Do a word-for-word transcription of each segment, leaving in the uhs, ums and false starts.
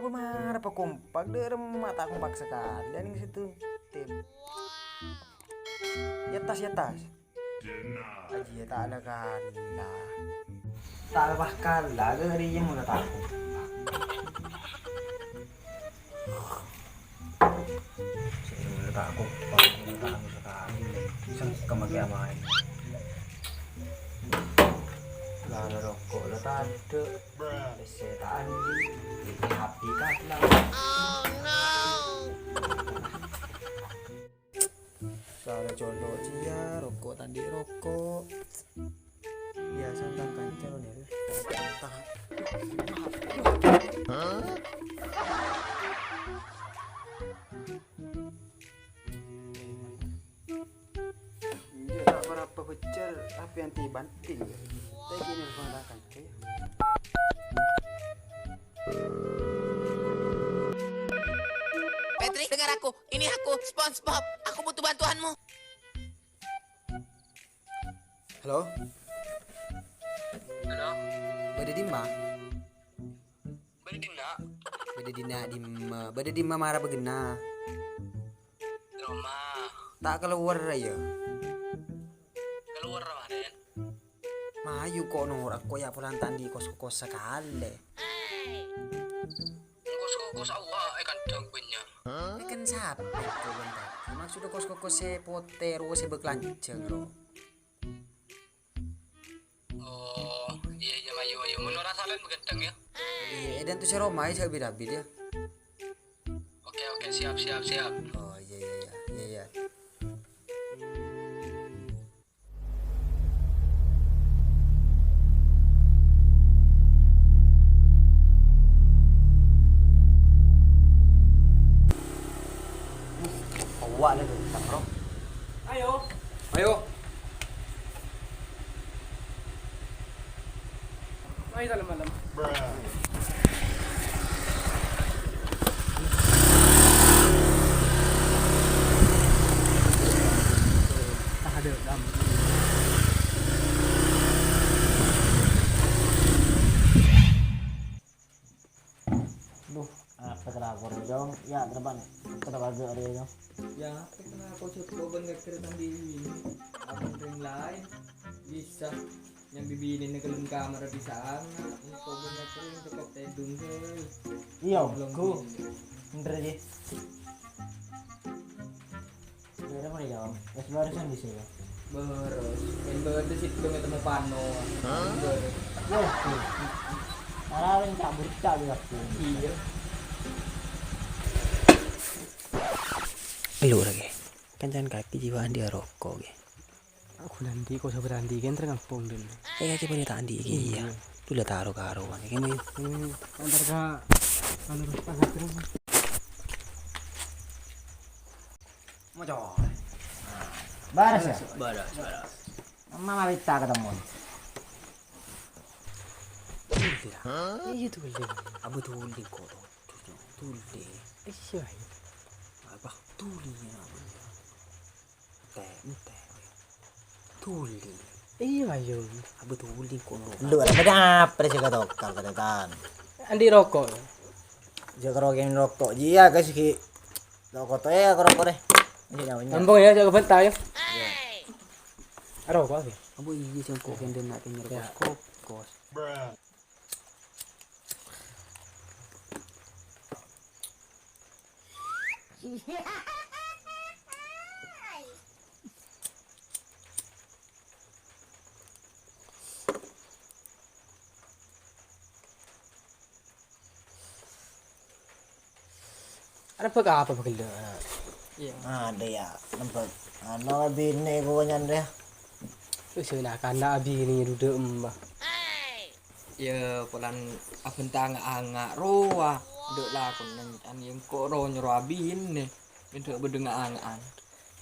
Gue mara pakompak, dâ' remma ta' kompak sakalè neng situ. Tim. Yattas, yattas. Aji, ta' la-kala. Ta' la-kala, ghâ' rèya mon la ta' kompak. Sè la ta' kompak, la ta' sakalè. Sengkem akè amaè. La, la roko' la tadâ'. Pèssè ta' andi'. Hape ta' la. Sala colo' jiyâ, roko' ta' andi' roko'. Biyasa tang kanca lo nèro. Enjâ' ta' para pabeccer, tapi anti-banting. Tèkè nèro tang kanca, yâ. Patrick, dengar aku. Ini aku, SpongeBob. Aku butuh bantuanmu. Halo? Halo? Bâdâ dimma? Bâdâ dinna'? Bâdâ dinna' dimma? Bâdâ dimma mara bâgâna? Roma. Ta' kalowar, yâ? Kalowar, Raden. Mayu ko' noro' ko' yâ, polana ta' andi' kos-kos sakalè. Kos-kos awwa'è kandhâng bânnya'. È, kan sapè ko' bân tadi? Maksudda kos-kos sè potè rowa sè bâk lanjhâng, ro. Oh, iyâ, iyâ, mayu, mayu. Mon ora salah, gendheng, yâ. Iyâ, è, dan tu sè Roma, yâ, sè abi-rabi, yâ. Oke, oke, siap, siap, siap. Oh, iyâ, iyâ, iyâ. Iyâ, iyâ. Awwa' la, Bro. Ayo. Ayo. Ayo, dalam malam. Ada dam. Duh, apa kelakon, Jong? Ya, terbang. Kenapa gak ada, Jong? Ya, apa kelakon, Jong? Kok ban ngeker tang diri? Apa yang lain? Bisa. Nyambi binèna kalem kamar bisa anga'. Engko' bân kacèrèng cokop tèdung, hei. Iyâ, Belum ghu. Binè. Bhender, Ji. Bhender mara, Jong. Wis bârâs kan bisa, Jong? Bârâs. Kan bârâs itu ketemu Pano. Hah? Bârâs. Iyâ, ghu. Malah yang tak berita, Jong. Iyâ. Elu lagi. Kancana kakè jiwâ andi' aroko', ghi. Aku nanti kok sabar andi' kan terkampung dan. Eh, kakè boleh ta' andi', ghi. Iyâ. Iyâ. Tu la taro karo, kakè, ghi. Hmm, antar ka, anu, pas terus. Moco. Bârâs, yâ? Bârâs, bârâs. Mama minta ketemu. Hah? Iyâ, tolè. Abâ tolè, kok. Tolè. Iyâ, iyâ. Abâ tolè, yâ. Ente', ente'. Tolè. Iyâ, ayo. Abâ tolè, kok, noro'. Lu, ada apa sih kata kal kata tan? Andi' roko'. Jâ' karo kèng roko'. Iyâ, guys, ki. Roko' to yâ, roko' deh. Ini nyawanya. Tampung yâ, jâ' kebenta yâ. Iyâ. Aro, apa, Pi? Apa iyâ sèngko' kèndhâ na' kènèr kos-kokos? Arè bâk apa bâgellâ'? Iyâ. Adâ, yâ, nembhâk. Anu, binè' ghun nyan rèya. Wis, na-kana' binè' duduk emma. Iyâ, polana abhânta nga'-anga' rowa. Dâ' lakon nèng, an, yengko' ro nyoro abinè. Yendâ' bâdâ nga'-anga'an.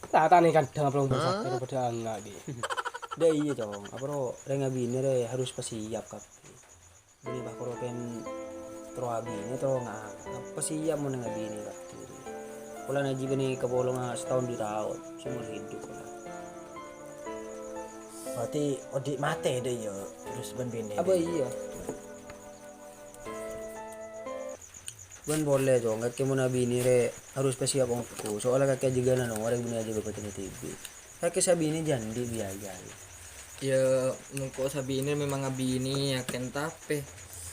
Ta-, tane kandhâng apa rong bâsa, padâ anga', Di. Dâ' iyâ, Cong. Apa ro, rèng abinè rè harus pasiyap kabbhi. Bânnè pas koro pèn terro abinè, terro nga'-, apa sè iyâ mon neng abinè, Pak? Polana jiyâ bânnè kapolonga sataon du taon, seumur hidup, pola. Berarti odi' matè dâ' iyâ, terros bân binè. Apa iyâ? Bân polè, Cong, kakè mon abinè rè harus pasiap ongghu. Soalnya kakè ajâgâna orèng bânnè ajâgâ bhâdhânna dhibi'. Kakè sabinè jhâ' andi' biaya. Yâ, mengko sabinè memang abinè, yâ, kèng tapè.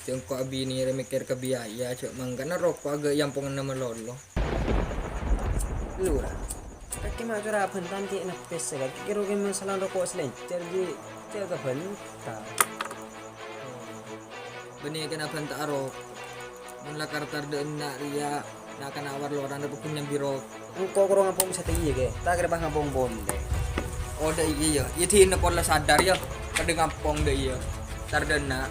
Jhâ' engko' abinè rè mèkkèr ka biaya, jhâ' mangkana roko' aghâ' èamponganna malolo. Lurah, kakè ma' cora' abhânta cè' neppes, kakè kèro kèng masalah roko' salèncèr, jhi', cè' ka bhânta. Bânnè kèng abhânta roko'. Mon lakar tardhâ' enna' rèya, na'-kana' warloran rè paggun nyambi roko'. Engko' kèro ngampong satèya, kè. Ta' kèra pas ngampong polè. Oh, dâ' iyâ, yâ. Iyâ, dinah pola sadar, yâ. Kadhâng ngampong dâ' iyâ. Tardhâ' enna'.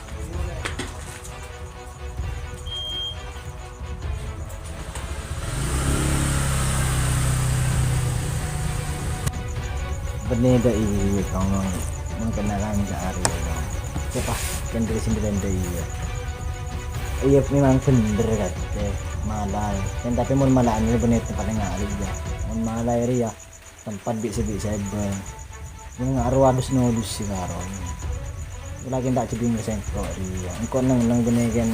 Bânnè dâ' iyâ, Cong. Mangkana lanca' arèya, Cong. Coba, kendri sendiri dâ' iyâ. Iyâ, memang bhender, kakè. Malaè. Kan tapè mon malaè rè bânnè tempat ngarè, yâ. Mon malaè rè, yâ. Tempat bi' sè bi' sèbâ. Mon nga' rowa dus-nodus sè karo. Lagi ta' jhâdhing ka sèngko' rèya. Engko' neng-neng bânnè kèn,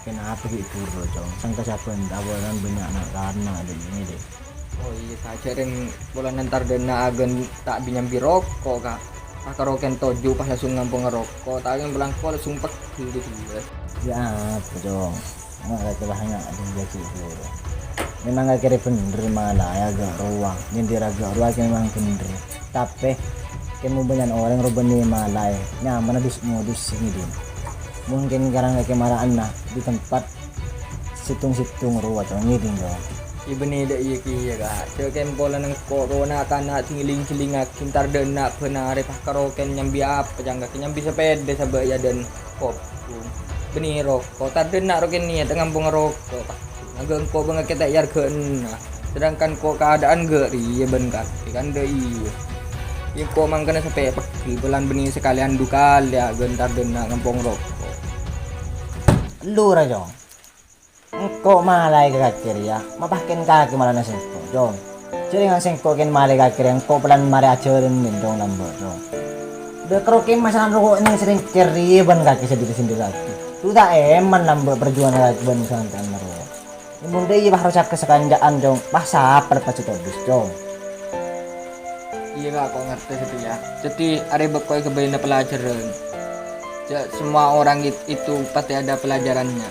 kèn apa ghi' buru, Cong. Sangka sabbhân taon bânnya' na'-kana' dâ' iyâ, dâ'. Oh iyâ, sajâ rèng polana tardhâ' enna' aghân ta' bi-nyambi roko', Ka'. Pas karo kèn toju' pas langsung ngampong roko', ta' kèn polana engko' langsung pegghel dâ' iyâ. Yâ apa, Cong? Nga' kakè bâhânna dâ' iyâ ghi' buru. Memang kakè rè bhender malaè aghâ' rowa, nyèndir aghâ' rowa kakè memang bhender. Tapè, kèng mon bânnya'na orèng rowa bânnè malaè, nyamana dus-ngodus sè ngèdhing. Mon kèng karang kakè mara'ana dâri tempat sèttong-sèttong rowa, Cong, ngèdhing, Cong. Iyâ bânnè dâ' iyâ kèya, Ka'. Jhâ' kèng polana engko' rowa na'-kana' sè ngèling-ngèlingngaghi tardhâ' enna' bân arè pas karo kèn nyambi apa, Cong, kakè nyambi sapèda sabâ' yâ dâ' Kobhung. Bânnè roko', tardhâ' enna' roko' niyat ngampong roko', Pak. Aghâ' engko' bângal kakè ta' èarghâ'âna. Sedangkan ko' kaadâ'ân ghâ' rèya bân kakè, kan dâ' iyâ. Iyâ, ko' mangkana sapè pegghel, polana bânnè sakalèyan du kalè aghân tardhâ' enna' ngampong roko'. Lurah, Cong. Engko' malaè ka kakè rèya, ma' pas kèn kakè malana sèngko', Cong. Jhâ' rèng sèngko' kèn malaè ka kakè rèya, engko' polana marè ajhârân, Cong, lambâ', Cong. Dâ' karo kèn masalah roko' neng sèngko' rèya bân kakè sè diri-sendiri lagi. Tu ta' èman lambâ' parjuwângan kakè bân santrèna rowa. Mon dâ' iyâ pas rosak ka sakanca'an, Cong. Pas sapa pas sè todus, Cong? Iyâ, Ka', ko' ngartè satèya. Dhâddhi, arè bâkto èghâbâyâna pelajaran. Jhâ' semua orang it-, itu pasti ada pelajarannya.